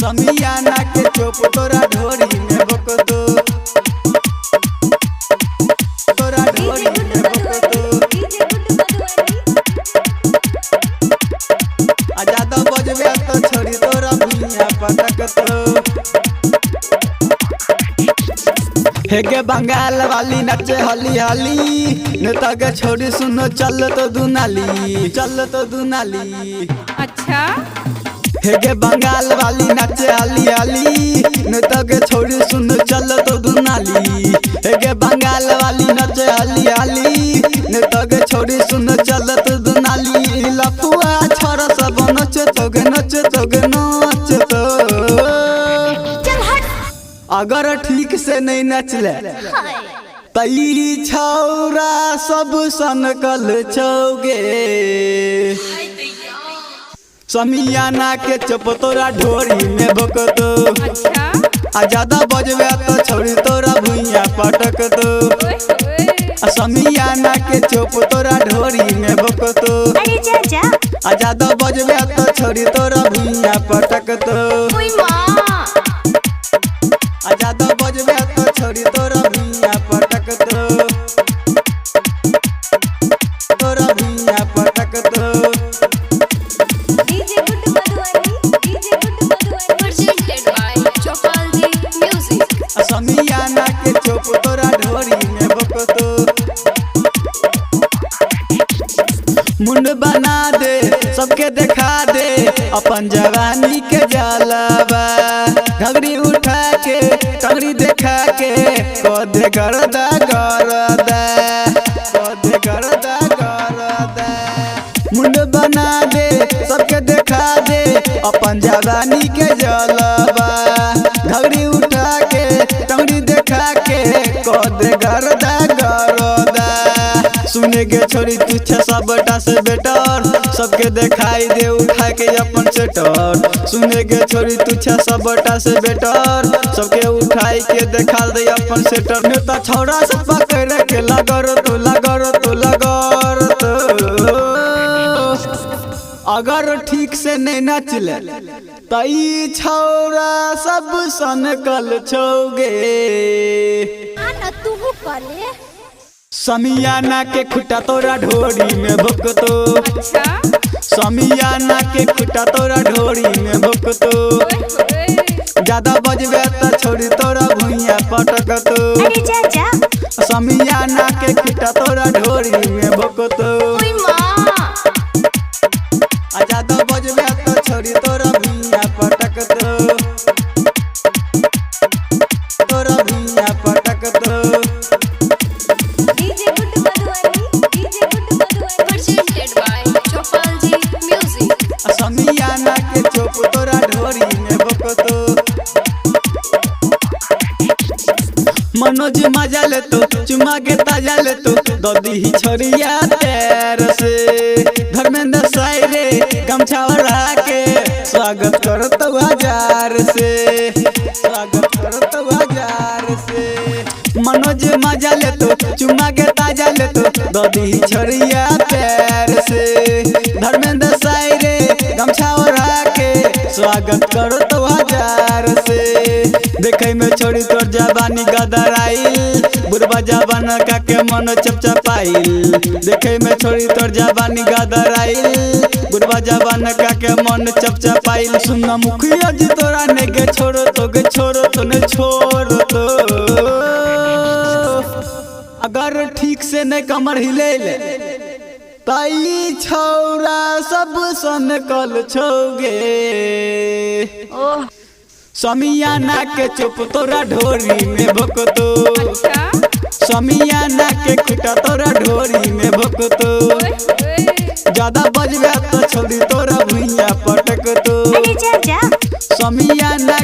समियाना के चोप तोरा ढोरी में भोकतो, तोरा डीजे ढोरी गुड्डू में भोकतो। मधुबनी, डीजे गुड्डू मधुबनी। आ ज्यादा बजबे तो छोरी तोरा भुइया पटकतो। हेगे बंगाल वाली नचे हली हली, नेता के छोरी सुनो चल तो दुनाली, चल तो दुनाली। अच्छा। हेगे बंगाल वाली नचे हली हली, नेता के छोरी सुनो चल तो दुनाली। हेगे बंगाल वाली नचे हली हली, नेता के छोरी सुनो चल तो दुनाली। लफुआ छोरा सब नचे तोगे, नचे तोगे, नचे तो। चल हट। अगर ठीक से नहीं नचले तई छौरा सब सनकल छौगे। समियाना के चोप तोरा ढोरी में भोकतो। अच्छा। आ ज्यादा बजबे तो छोरी तोरा भुइया पटकतो। ओए होए। आ समियाना के चोप तोरा ढोरी में भोकतो। अरे जा जा। आ ज्यादा बजबे तो छोरी तोरा भुइया पटकतो। ओई माँ। आ ज्यादा बजबे तो छोरी तोरा भुइया पटकतो, तोरा भुइया पटकतो। DJ Guddu Madhubani, DJ Guddu Madhubani. Presented by Chopal Ji Music. आ समियाना के चोप तोरा ढोरी में भोकतो। मुंड बना दे सबके देखा दे अपन जवानी के जलवा, घगरी उठा के टंगरी देखा के कदे करदा करदा, कदे करदा करदा। मुंड बना दे सबके देखा दे अपन जवानी के जलवा, घगरी उठा के टंगरी देखा के कदे करदा करदा। सुने के छोरी तुझे सबटा से बेटर, सबके दिखाई दे उठा के अपन सेटर। सुने के छोरी तुझे सबटा से बेटर, सबके उठाई के देखा दे अपन सेटर। नेता छौड़ा सब पकड़ के लगर तो, लगर तो, लगर तो। अगर ठीक से नहीं नचले तई छौड़ा सब सनकल छौगे। आना तू कले। समियाना के खुटा तोरा ढोरी में भोकतो। अच्छा। समियाना के खुटा तोरा ढोरी में भोकतो। ओए होए। ज्यादा बजबे तो छोरी तोरा भुइया पटकतो। अरे जा जा। समियाना के खुटा तोरा ढोरी में भोकतो। ओई माँ। आ ज्यादा बजबे तो छोरी तोरा भुइया पटकतो, तोरा भुइया पटकतो। DJ Guddu Madhubani, DJ Guddu Madhubani. Presented by Chopal Ji Music. आ समियाना के चोप तोरा ढोरी में भोकतो। मनोज मजा ले तो चुमा के ताजा ले तो ददी ही छोरिया पैर से। धर्मेंद्र साई रे गमछा ओढ़ा के स्वागत करतो हजार से, स्वागत करतो हजार से। मनोज मजा ले तो चुमा के ताजा ले तो ददी ही छोरिया पैर से। धर्मेंद्र साई रे गमछा ओढ़ा के स्वागत करतो हजार से। देखे में छोरी तोर जवानी गदराइल, बुढ़वा जवान का के मन चपचपाइल। देखे में छोरी तोर जवानी गदराइल, बुढ़वा जवान का के मन चपचपाइल। सुन मुखिया जी तोरा ने के छोड़ो तो के छोड़ो तो ने छोड़ो तो। अगर ठीक से ने कमर हिले ले तई छौरा सब सनकल छौगे। समियाना के चोप तोरा ढोरी में भोकतो। अच्छा। समियाना के खुटा तोरा ढोरी में भोकतो। ओए होए। ज्यादा बजबे तो छोरी तोरा भुइया पटकतो। अरे जा जा। समियाना